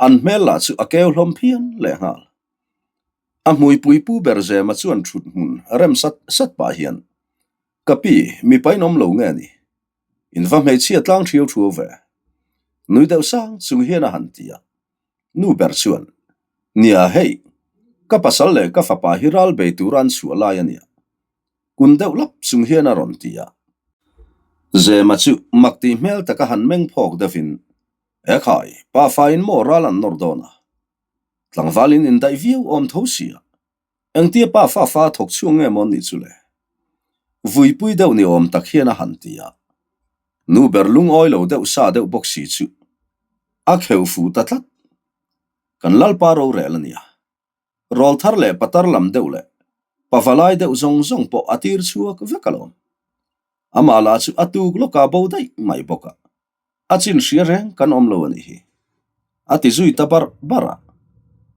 an hmel lah chu a keu hlawm phian leh nghal. A hmuipui pu ber Zema chuan thut hmun rem sat sat pah hian, Ka pi, mipa in awm lo nge ni? In va hmeichhia tlang thiau thuau ve. Nui deuh sang chung hian a han ti a. Nu ber chuan, Nia hei, ka pasal leh ka fapa hi ral bei tura an chhuah lai a nia. Kun deuh lap chung hian a rawn ti a. Zema chu mak tih hmel taka han meng phawk deuhin, Ekhai, pa fain maw ral an nawr dawn a? Tlangvalin indaih viau awm tho sia. Engtia pa fa fa thawk chhuak nge maw nih chu le? Vuipui deuh ni awm tak hian a han ti a. Nu ber lungawi lo deuh sa deuh bawk si chu a kheuh fuh ta tlat. Kan Lalpa rorel a nia. Rawlthar leh patar lam deuh leh pavalai deuh zawng zawng pawh a tir chhuak vek alawm. Amah lah chu a tuk lawka bo daih mai bawk a. A chin hria reng kan awm lo a nih hi. A ti zui ta bar bar a.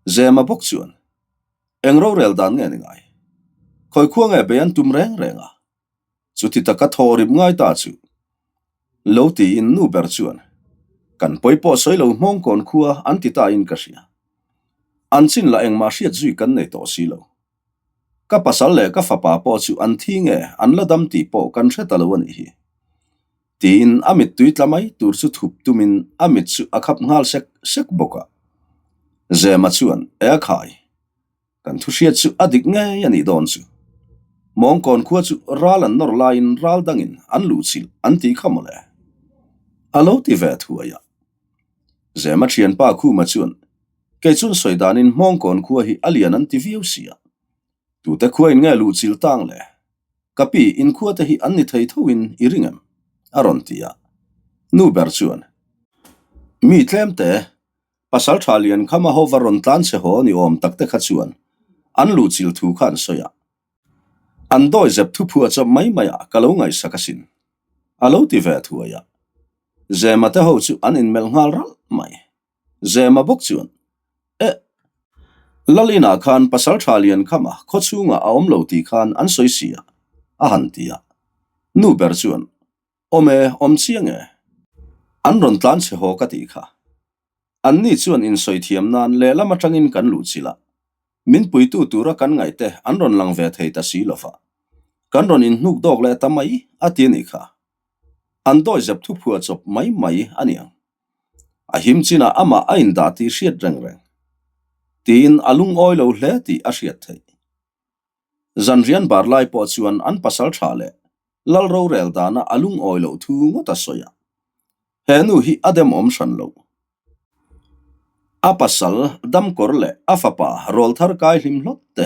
Zema bawk chuan, Eng rorel dan nge ni ngai? Khawi khua nge bei an tum reng reng a? Chuti taka thaw rip ngai ta chu. Lo tiin nu ber chuan, Kan pawi pawh sawi lo hmawngkawn khua an ti ta in ka hria. An chin lah engmah hriat zui kan nei tawh si lo. Ka pasal leh ka fapa pawh chu an thi nge an la dam tih pawh kan hre ta lo a nih hi. Tiin a mittui tla mai tur chu thup tumin a mit chu a khap nghal sek sek bawk a. Zema chuan, E a khai, kan thu hriat chu a dik ngei a nih dawn chu. Mawngkawn khua chu ral an nawr laiin ral dangin an luhchilh an tih kha mawle. A lo ti ve thuai a. Zema thianpa Khuma chuan, Kei chuan sawi danin Hmawngkawn khua hi a lian an ti viau si a. Tute khuain nge luhchilh tang le? Ka pi, inkhua te hi an ni thei thoin i ring em? a rawn ti a. Nu ber chuan, Mi tlemte, pasal tha lian khama ho va rawn tlan che haw ni awm tak te kha chuan an luhchilh thu kha an sawi a. An dawi zep thuphuah chawp mai mai ah ka lo ngaihsak asin. A lo ti ve thuai a. Zema te ho chu an inmelh nghal ralh mai. Zema bawk chuan, Eh! Lal inah khan pasal tha lian khama khaw chhungah a awm lo tih khan an sawi si a, a han ti a. Nu ber chuan, Awm e, awm chiang e. An rawn tlan chhe haw ka tih kha. Anni chuan insawi thiam nan lehlam atangin kan luh chilh a. Min puitu tura kan ngaihte an rawn lang ve thei ta si lova. Kan rawn inhnuk dawk leh ta mai a ti a nih kha. An dawi zep thuphuah chawp mai mai a ni ang. A him chinah amah a indah tih hriat reng reng. Tiin a lungawi lo hle tih a hriat theih. Zanrian bar lai pawh chuan an pasal tha leh Lal rorel dana a lungawi loh thu ngawt a sawi a. He nu hi a demawm hran lo. A pasal damkawr leh a fapa rawlthar kai hlim hlawt te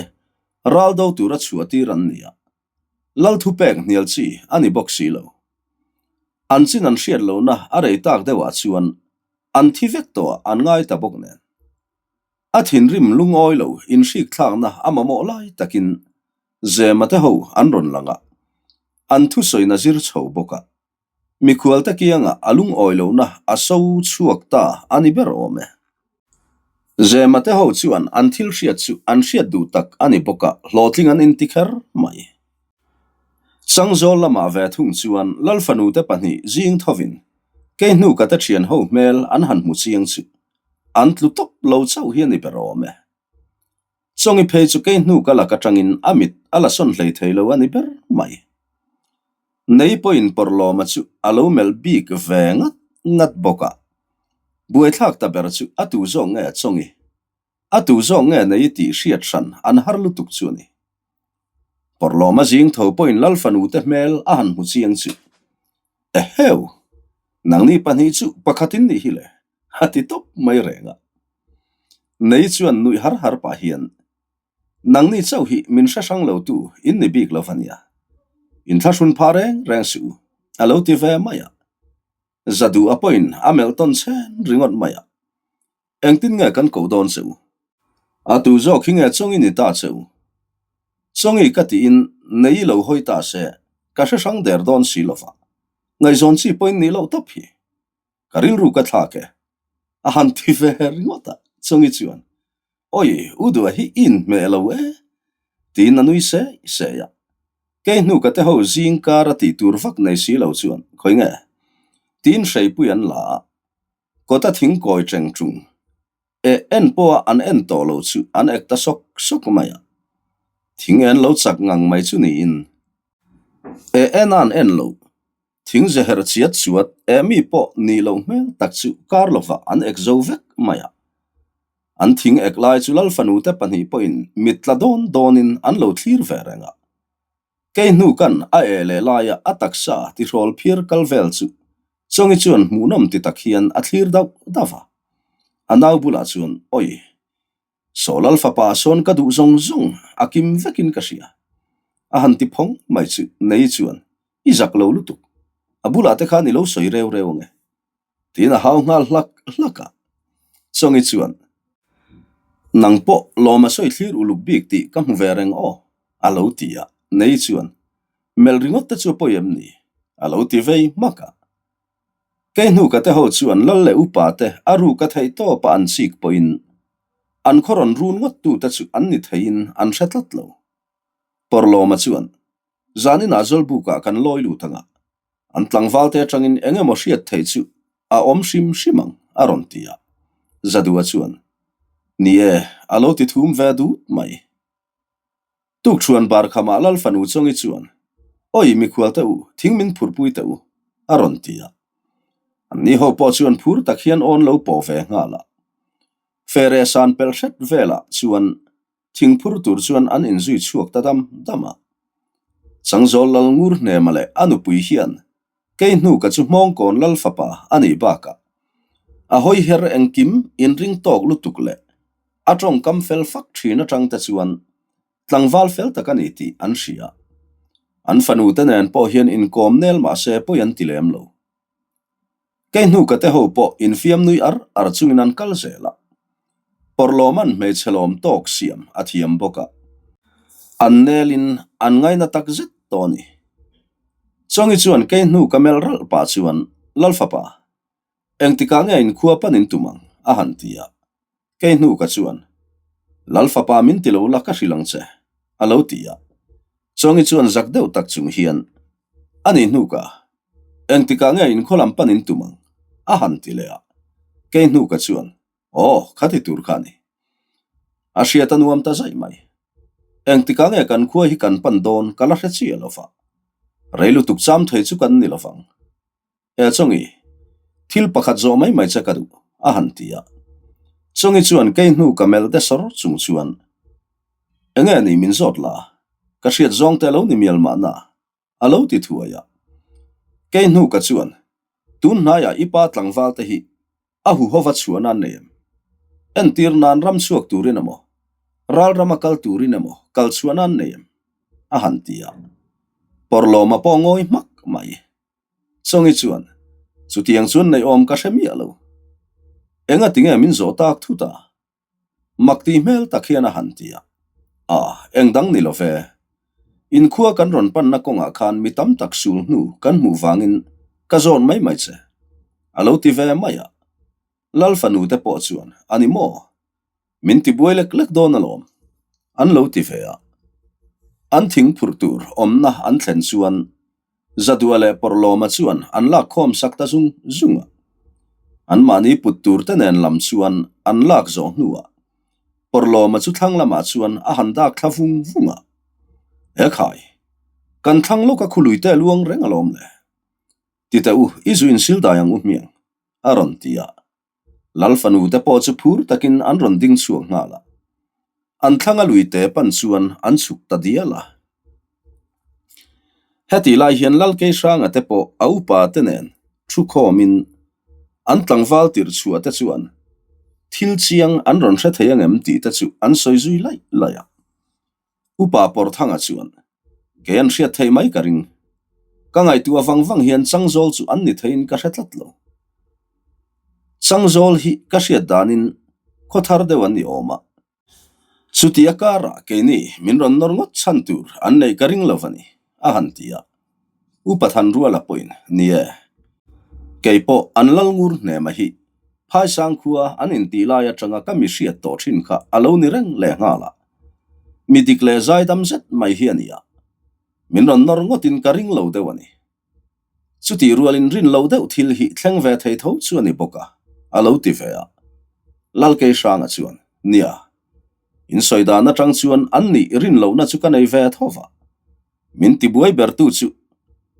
ral do tura chhuah tir an ni a. Lal thupek hnial chi a ni bawk si lo. An chin an hriat lohna a rei tak deuhah chuan an thi vek tawhah an ngai ta bawk nen. A thinrim lungawi lo inhrik thlakna a mamawh lai takin Zema te ho an rawn lang a, an thusawina zir chho bawk a. Mikhual te kiangah a lungawi lohna a so chhuak ta a ni ber awm e. Zema te ho chuan an thil hriat chu an hriat duh tak a ni bawk a, hlawhtling an inti kher mai. Changzawl lamah ve thung chuan Lal fanu te pahnih zing thovin kei hnuka te thian ho hmel an han hmu chiang chu an tlu tawp lo chauh hi a ni ber awm e. Chawngi phei chu kei hnu ka lak atangin a mit a la sawn hlei thei lo a ni ber mai. Nei pawhin Pawrhlawma chu a lo melh bik ve ngat ngat bawk a. Buaithlak ta ber chu a tu zawk nge Chawngi? A tu zawk nge nei tih hriat hran an har lutuk chu a ni. Pawrhlawma zing tho pawhin Lal fanute hmel a han hmu chiang chu. Eheu! Nangni pahnih chu pakhatin nih hi le, a ti tawp mai reng a. Nei chuan nuih har har pah hian. Nangni chauh hi min hre hrang lo tu in ni bik lo va nia. Inthlahrun phah reng reng suh u, a lo ti ve mai a. Zaduh a pawhin a melh tawn chhen ringawt mai a. Engtin nge kan koh dawn che u? A tu zawk hi nge Chawngi ni ta che u? Chawngi ka tiin nei lo hawi ta se, ka hre hrang der dawn si lo va. Ngaihzawn chi pawhin nih loh tawp hi. Ka rilru ka thlak e. A han ti ve ringawt a, Chawngi chuan, Awi, u duah hi i inhmeh lo e, tiin a nui sei sei a. Kei hnu ka te ho zing kar a tih tur vak nei si lo chuan, Khawi nge? Tiin hreipui an la a. Kawta thing kawi teng tung e en pawha an en tawh lo chu an ek ta sawk sawk mai a. Thing en lo chak ngang mai chu niin e en a an en lo. Thing ze her chiat chuat e mi pawh nih loh hmel tak chu kar lovah an ek zo vek mai a. An thing ek lai chu Lal fanute pahnih pawhin mit tla dawn dawnin an lo thlir ve reng a. Kei hnu kan a eh leh laia a taksa tihrawl phiar kal vel chu Chawngi chuan hmuhnawm ti tak hian a thlir dauh dauh a. A nau bulah chuan, Awi! Saw Lal fapa sawn ka duh zawng zawng a kim vekin ka hria. A han ti phawng mai chu Nei chuan, I zak lo lutuk. A bulah te khan i lo sawi reu reu ange. Tiin a hau nghal hlak hlak a. Chawngi chuan, Nang pawh lawm a sawi thlir uluk bik tih ka hmu ve reng aw, a lo ti a. Nei chuan, Melh ringawt te chu a pawi em ni? a lo ti vei hmak a. Kei hnu ka te ho chuan lal leh upa te a ruk a theih tawp a an chik pawhin an khaw rawn run ngawt tu te chu an ni theiin an hre tlat lo. Pawrlawma chuan, Zaninah Zawlbukah kan lawi lut ang a, An tlangval te atangin eng emaw hriat theih chu a awm hrim hrim ang, a rawn ti a. Zadua chuan, Ni e, a lo ti thum ve dut mai. Tukṭhuan bar khamah Lal fanu Chawngi chuan, Awi, mikhual te u, thing min phurpui teh u, a rawn ti a. Anni ho pawh chuan phur tak hian awn lo pawh ve nghal a. Fere san pelh hret velah chuan Thingphur tur chuan an inzui chhuak ta dam dam a. Changzawl lal ngur hnema leh a nupui hian kei hnu ka chu hmawngkawn lal fapa a nih bakah a hawi her engkim inring tawk lutuk leh a tawngkam fel fak thin atang te chuan tlangval fel tak a ni tih an hria. An fanu te nen pawh hian inkawm nel mahse pawi an ti lem lo. Kei hnu ka te ho pawh infiam nui ar ar chungin an kal zel a. Pawrhlawman hmeichhe lawm tawk siam a thiam bawk a. An nelin an ngaina tak zet tawh a ni. Chawngi chuan kei hnu ka melh ralh pah chuan, Lalfapa, engtikah nge inkhua pan in tum ang? a han ti a. Kei hnu ka chuan, Lal fapa min ti lo la ka hrilh ang che, a lo ti a. Chawngi chuan zak deuh tak chung hian, A nih hnu ka, engtikah nge in khaw lam pan in tum ang? a han ti leh a. Kei hnu ka chuan, Aw, kha ti tur kha a ni. A hriat a nuam ta zaih mai. Engtikah nge kan khua hi kan pan dawn ka la hre chiah lo va. Rei lutuk cham thei chu kan ni lo vang. He Chawngi, thil pakhat zawh mai mai che ka duh, a han ti a. Chawngi chuan kei hnu ka melh de sawr chung chuan, Enge ni min zawt la, ka hriat zawng te lo ni mial mahna, a lo ti thuai a. Kei hnu ka chuan, Tun hnaiah i pa tlangval te hi a huhova chhuah nan nei em? Entir nan ram chhuak turin emaw, ral rama kal turin emaw kal chhuah nan nei em? a han ti a. Pawrhlawma pawh ngawi hmak mai. Chawngi chuan, Chutiang chuan neihawm ka hre miah lo. Enga tinge min zawh tak thut a? Mak tih hmel tak hian a han ti a. A, eng dang ni lo ve. Inkhua kan rawn panna kawngah khan mi tam tak sul hnu kan hmuh vangin ka zawn mai mai che. A lo ti ve mai a. Lal fanu te pawh chuan, A ni maw? Min ti buai lek lek dawn alawm. An lo ti ve a. An thing phurh tur awmna an thlen chuan Zadua leh Pawrhlawma chuan an lak khawm sak ta zung zung a. Anmahni put tur te nen lam chuan an lak zawh hnuah Pawrhlawma chu thlang lamah chuan a han dak thla vung vung a. He khai, kan thlang lawka khului te luang reng alawm le. Ti teh u, i zu insil dai ang u hmiang, a rawn ti a. Lal fanu te pawh chu phur takin an rawn ding chhuak nghal a. An thlanga lui te pan chuan an chhuk ta dial a. Hetih lai hian Lal Keihranga te pawh a upa te nen thu khawmin an tlangval tirh chhuah te chuan thil chiang an rawn hre thei angem tih te chu an sawi zui laih laih a. Upa Pawrthanga chuan, Kei an hriat theih mai ka ring. Ka ngaihtuah vang vang hian Changzawl chu an ni theiin ka hre tlat lo. Changzawl hi ka hriat danin khaw thar deuh an ni awm a. Chuti a karah keini min rawn nawr ngawt chhan tur an neih ka ring lo va ni, a han ti a. Upa Thanruala pawhin, Ni e, kei pawh an lal ngur hnema hi Phaisang khua an intih lai atanga ka mi hriat tawh thin kha a lo ni reng leh nghal a. Mi dik leh zaidam zet mai hi a ni a, min rawn nawr ngawtin ka ring lo deuh a ni. Chutih rualin rin lo deuh thil hi thleng ve thei tho chu a ni bawk a, a lo ti ve a. Lalkei Hranga chuan, Nia, in sawi dan atang chuan an nih rin lohna chu ka nei ve tho va. Min tibuai bertu chu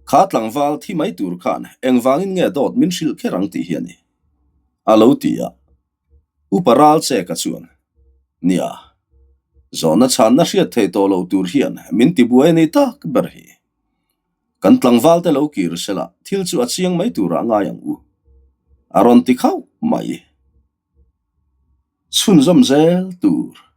kha tlangval thi mai tur khan engvangin nge dawt min hrilh kher ang tih hi a ni, a lo ti a. Upa ral che ka chuan, Nia, zawhna chhanna hriat thei tawh loh tur hian min tibuai a ni tak ber hi. Kan tlangval te lo kir sela thil chu a chiang mai turah ngai ang u, a rawn ti khauh mai. Chhunzawm zel tur.